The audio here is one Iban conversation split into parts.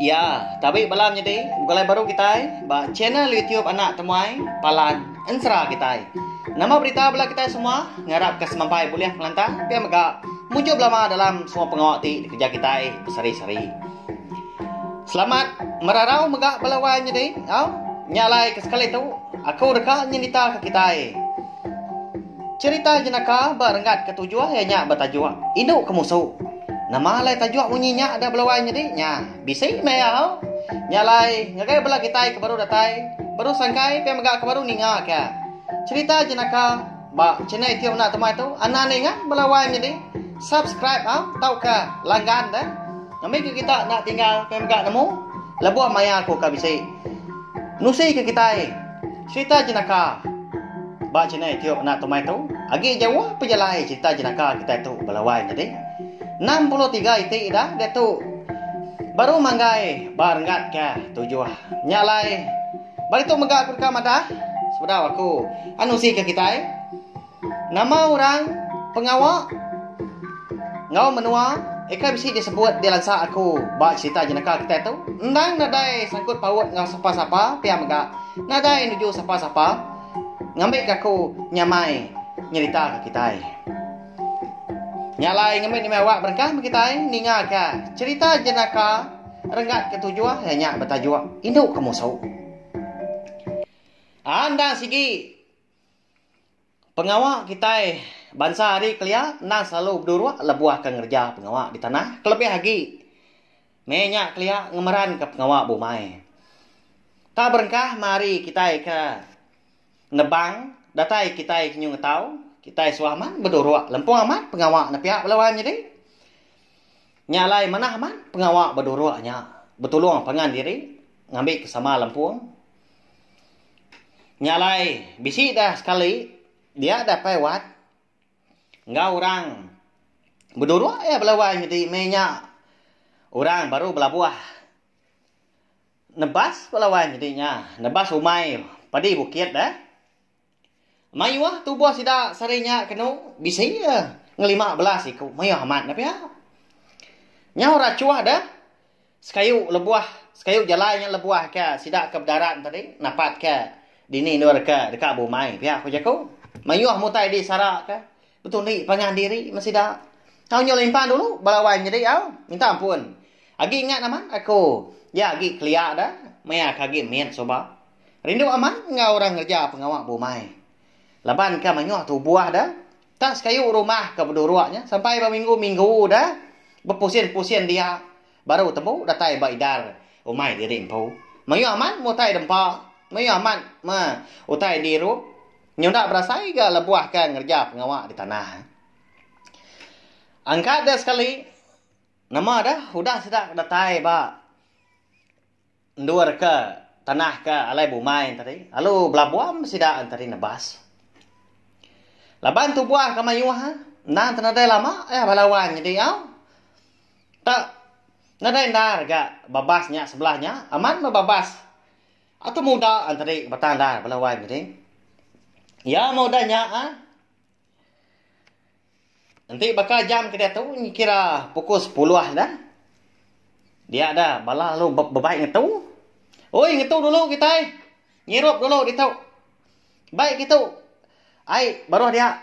Ya, tabi bala menyedi begulai baru kitai ba channel YouTube Anak Temuai Palan Ensera kitai. Nama berita bala kitai semua ngarap ke semampai bulih pengelantang pia mega mujur belama dalam semua pengawa ti dikereja kitai besehari-sehari. Selamat merarau mega bala wai nyadi au nya alai ke sekali tu aku deka nyerita ke kitai cherita jenaka ba renggat ketujuh iya nya betajuk Indu Kemusu. Nama alai tajuk munyi nya da belawai nyadi nya bisi meh iya au. Nya alai ngagai bala kitai ke baru datai, baru sangkai pia mega ke baru ninga ka cherita jenaka ba channel YouTube enda temai tu anang ninga belawai nyadi subscribe au tauka langgan da ngambi ke kita enda tinggal pia mega nemu lebuh maya aku ka bisi nusi ke kitai cherita jenaka. Ba channel YouTube enda tumai tu, agi jauh pejalai cherita jenaka kitai tu belawai nyadi. 63 iti ida diatu baru manggai ba renggat ke tujuh. Nya alai ba ditu mega aku deka madah sebedau aku anusi ke kitai nama orang pengawa enggau menua ika bisi disebut dilansa aku ba cherita jenaka kitai tu endang nadai sangkut paut enggau sapa-sapa pia mega nadai nuju sapa-sapa. Ngambika aku nyamai nyeritaka kitai. Nya alai ngembi nembiak awak berengkah meh kitai ningaka cherita jenaka renggat ketujuh iya nya betajuk Indu Kemusu. Enda sigi pengawa kitai bansa ari kelia endang selalu beduruk lebuh ke ngereja pengawa di tanah kelebih agi meh nya kelia ngemeranka pengawa bumai. Tak berengkah meh ari kitai ke nebang datai kitai ke nyu ngetau, kitai suah amat beduruk lempung amat pengawa ne pia bala wai nyadi. Nya alai manah amat pengawa beduruk nya betulung pangan diri ngambi ke sama lempung. Nya alai bisi dah sekali dia dah pai wat enggau orang beduruk iya bala wai nyadi meh nya orang baru belabuh. Nebas bala wai nyadi nya, nebas umai padi bukit deh. Mayuh tubuh sida sehari nya kenu bisi eh ngelima belas iku mayuh amat ne pia. Nyau rachuh deh sekayu lebuh sekayu jalai nya lebuh ke sida ke bedarat tadi napat ke dini endur ke deka bumai pia ku jaku. Mayuh mutai disara ke Betundi pangan diri meh sida. Tau nyu limpan dulu bala wai nyadi au. Minta ampun. Agi ingat amat aku. Ya agi kelia da maya ke agi mit suba. Rindu amat enggau orang ngereja pengawa bumai. Laban ke mayuh tubuh da tak sekayu rumah ke beduruk nya sampai beminggu-minggu da bepusin-pusin dia baru tembu datai ba idar umai diri empu. Mayuh amat mutai dempa, mayuh amat meh utai diirup. Nyunda berasai ga lebuh ke ngereja pengawa di tanah. Angkat deh sekali, nama deh udah sida datai ba endur ke tanah ke alai bumai tadi lalu belabuh sida tadi nebas. Laban tubuh ke mayuh endang te nadai lama eh bala wan nyadi au. Tak nadai endar ga babas nya sebelah nya amat meh babas. Atu muda enteri batang endar bala wai menyadi. Iya meh udah nya ah. Enti baka jam ke diatu kira pukul sepuluh dah. Dia dah bala lalu bebai ngetu. Oi ngetu dulu kitai. Ngirup dulu ditu. Bai kitu. Ai baruh dia.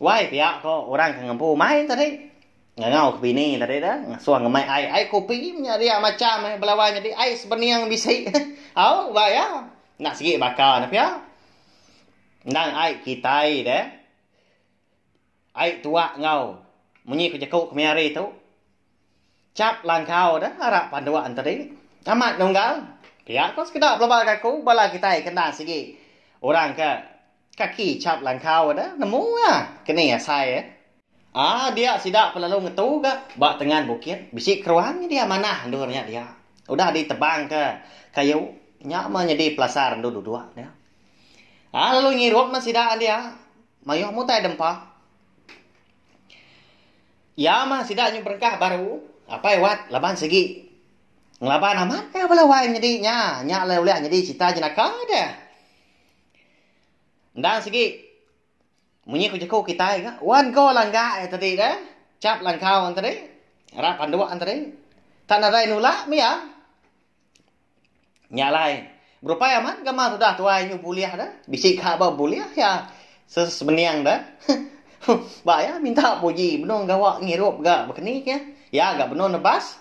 Wai pia ko orang ke ngempu umai tadi. Ngangau ke bini tadi dah ngasuh ngemai ai ai kopi nya dia macam eh bala wai nyadi ai sebening bisi. Au ba iya. Enda sigi baka ne pia. Endang ai kitai deh. Ai tuak enggau munyi ku jaku kemaya hari tu. Chap langkau deh arak panduk tadi. Amat nunggal. Pia ko sekeda pelaba ke aku bala kitai ke endang sigi orang ke Kaki chap langkau da nemu ah keni asai eh. Ah dia sida pelalu ngetu ga ba tengan bukit bisi keruang dia manah endur nya dia. Udah ditebang ke kayu nya meh nyadi pelasar endur duduk dia. Ah lalu ngirup meh sida dia mayuh mutai dempa. Iya meh sida nyu berengkah baru apai wat laban sigi ngelaban amat ka bala wai nyadi nya nya alai ulih nyadi cerita jenaka deh. Endang sigi munyi ku jaku kitai ga wan go langga iya tadi deh chap langkau an tadi ra panduk an tadi tak nadai nulak mih iya. Nya alai, berupai amat gamal tudah tuai nyu bulih da, bisi ka ba bulih iya sesebening da. Ba iya minta puji benung gawa ngirup ga bekeni ke iya ga benung nebas.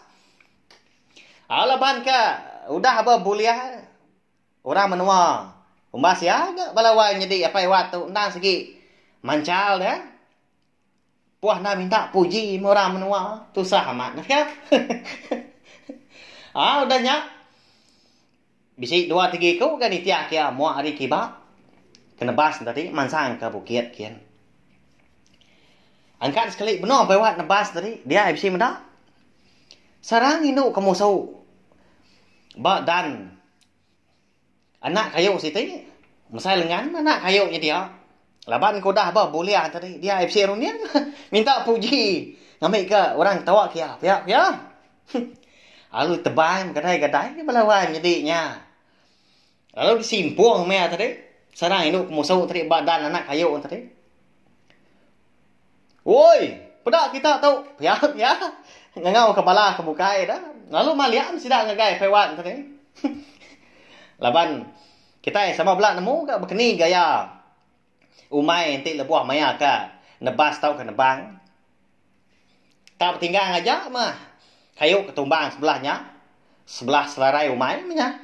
Au laban ka udah ba bulih orang menua umbas iya ga bala wai nyadi apai wat tu endang sigi manchal da. Puah enda minta puji meh orang menua tusah amat nah pia. Aa udah nya bisi dua tiga iku ga nitih ke iya muak ari kiba ke nebas ne tadi mansang ke bukit kin. Angkat sekali benung apai wat nebas tadi dia bisi meda sarang indu ke musu ba dan Anak kayu siti, mesai lengan anak kayu nya dia. Laban ke udah ba bulih tadi dia bisi runding minta puji ngambika orang ketawa ke iya pia ku iya. Lalu tebang gadai-gadai bala wai menyedi nya. Lalu disimpung meh tadi sarang indu ke musu tadi ba dan anak kayu tadi. Woi, peda kita tu pia ku iya ngangau ke bala ke bukai da. Lalu maliam sida ngagai Pai Wan tadi. Laban kitai sama bela nemu ga bekeni gaya umai enti lebuh maya ke nebas tauka nebang. Tak betinggang aja mah kayu ke tumbang sebelah nya, sebelah selarai umai meh nya.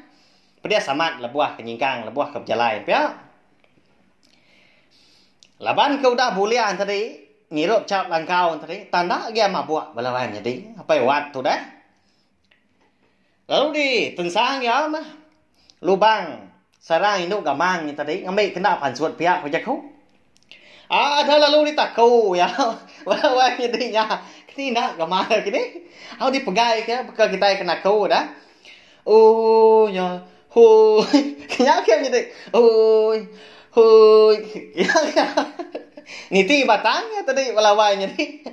Pedis amat lebuh ke nyingkang lebuh ke bejalai pia. Laban ke udah bulih tadi ngirup chap langkau tadi tanda agi mabuk bala orang nyadi apai wat tu deh. Lalu di tensang iya meh lubang sarang indu gamang nya tadi ngambi kena pansut pia ku jaku. Aaa dah lalu ditaku iya bala orang nyadi nya kini enda gamal kini. Au dipegai ke baka kitai ke naku dah. Ooh nya Hui. Nya ke nyadi. Hui. Hui. Ya ya. Niti batang ya tadi bala wai nyadi.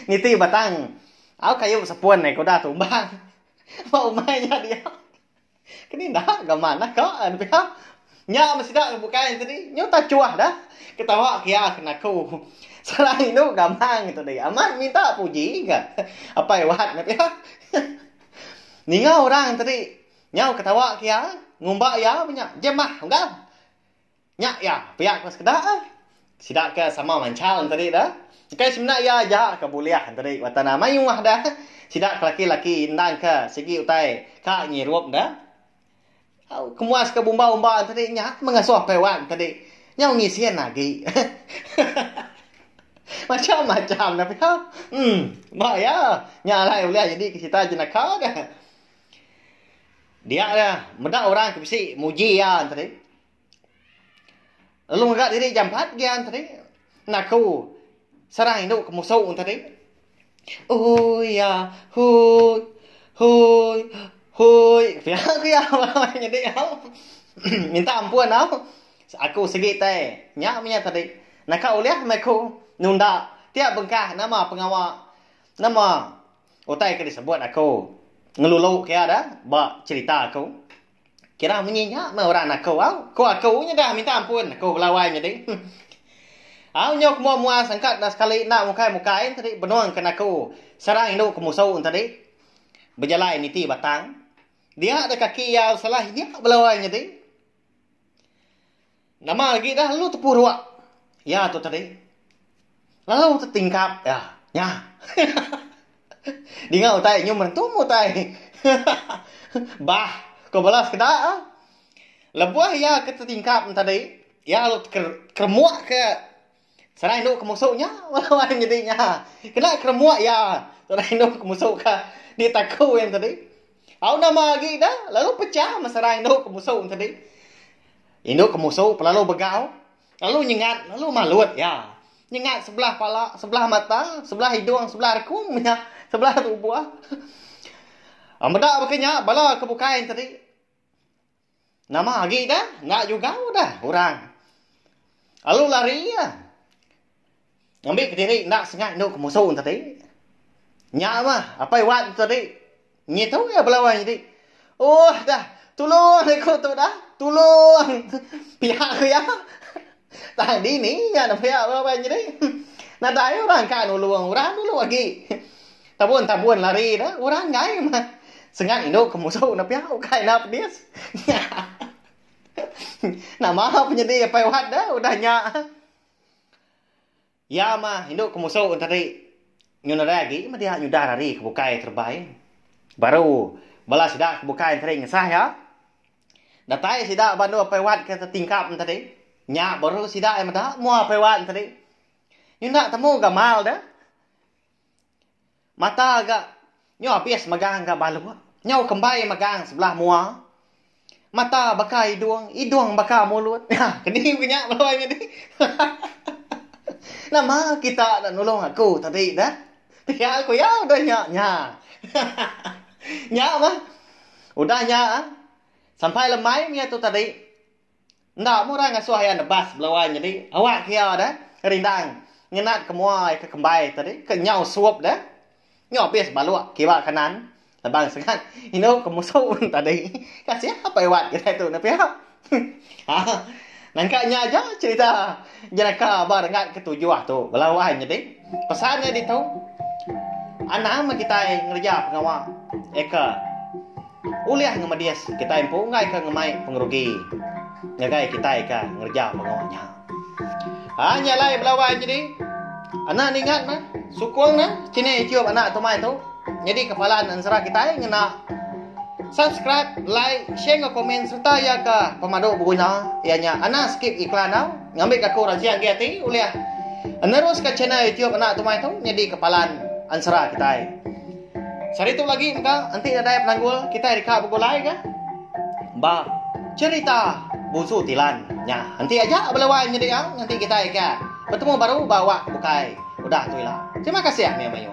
Niti batang. Au kayu sepun ai kuda tumbang. Ba umai nya dia. Keni enda ga manah ka an pia. Nya meh sida ke bukai tadi. Nyu tachuh dah. Ketawa kia kena aku. Salah indu gamang tadi. Amat minta puji ga. Apai wat ne pia. Ninga orang tadi Nyau ketawa ke iya, ngumba iya meh nya, Jemah unggal. Nya iya, pia ku sekeda eh. Sida ke sama manchal enti dah. Ukai semina iya aja ke bulih enti ba tanah mayuh dah. Sida ke laki-laki endang ke sigi utai ka ngirup dah. Au kemuas ke bumba-umba enti nya meh ngasuh Pai Wan enti nyau ngisin agi. Macam-macam dah pia. Em, ba iya. Nya alai ulih nyadi ke sita jenaka dah. Dia iya meda orang ke bisi muji iya tadi. Lalu ngaga diri jampat gian tadi. Naku serang indu ke musu tadi. Ui ya hui hui hui pia ku iya nyadi au. Minta ampun au. Aku sigi tai nya meh nya tadi. Naka ulih meh aku nunda tiap bengkah nama pengawa nama Utai ke disebut aku ngelulu ke iya dah ba cherita aku. Kira munyi nya meh orang aku au. Ku aku nya dah minta ampun aku belawai nyadi. Au nyau ke mua-mua sangka enda sekali enda mukai-mukai tadi benung ke naku serang indu ke musu tadi bejalai niti batang. Dia da kaki iya salah inya belawai nyadi. Nama agi dah lalu tepuruk iya tu tadi. Lalu tetingkap iya. Nya. Dinga utai nyu merentum utai. Bah, ko bala sekeda. Lebuh iya ke tetingkap tadi, iya lalu keremuk ke Serang indu ke musu nya lawan nyadi nya. Kena keremuk iya serang indu ke musu ka ditaku iya tadi. Au nama agi dah lalu pecah meh serang indu ke musu tadi. Indu ke musu pelalu begau lalu nyengat lalu malut iya. Nyengat sebelah pala, sebelah mata, sebelah hidung, sebelah rekung nya, sebelah tubuh. Meda baka nya bala ke bukai tadi. Nama agi dah, enda jugau dah orang. Lalu lari iya. Ngambi kediri enda sengat indu ke musu tadi. Nya mah apai wat tadi. Ngi tu iya bela wai nyadi. Oh dah, tulung aku tu dah. Tulung. Pia ku iya. Tang dini nya ne pia bela wai nyadi. Nadai orang ka nulung, orang dulu agi. Tabun-tabun lari dah, orang enggai mah. Sengat indu ke musu ne pia ukai enda pedis. Nama penyedi apai wat deh udah nya. Iya mah indu ke musu tadi nyu nadai agi meh dia nyudah rari ke bukai terebai. Baru bala sida ke bukai tadi ngesah iya. Datai sida ba endur apai wat ke tetingkap tadi nya baru sida iya meda mua apai wat tadi. Nyu enda temu gamal deh. Mata ga nyu abis megang ga baluk. Nyau kembai megang sebelah mua. Mata baka idung, idung baka mulut. Ha, keni ku nya bala wai nyadi. Nama kita enda nulung aku tadi dah. Pia ku iya udah nya nya. Nya mah. Udah nya sampai lemai mih tu tadi. Enda meh orang ngasuh iya nebas bala wai nyadi. Awak ke iya deh rindang ngenat ke mua iya ke kembai tadi ke nyau sup deh. Nyau abis baluk kiba kanan laban sengat indu ke musu tadi. Kasih apai wat kitai tu ne pia. Haa nangka nya aja cerita jenaka ba renggat ke tujuh tu bala wai nyadi. Pesan iya ditu anang meh kitai ngereja pengawa eka. Ulih ngemedis kitai empu enggai ke ngemai pengerugi ngagai kitai ke ngereja pengawa nya. Ha nya alai bala wai nyadi anak ningat meh sukung ne channel YouTube anak tumai tu nyadi kepalan ensera kitai ngena subscribe, like, share enggau komen sereta iya ke pemadu beguna iya nya anang skip iklan tau ngambika aku rajin agi ati ulih neruska channel YouTube anak tumai tu nyadi kepalan ensera kitai. Sehari tu lagi mega enti nadai penanggul kitai deka begulai ga ba cherita Bunsu Tilan nya. Enti aja bala wai nyadi ang nganti kitai ke betemu baru ba wak bukai udah tu ila. Terima kasih mia mayuh.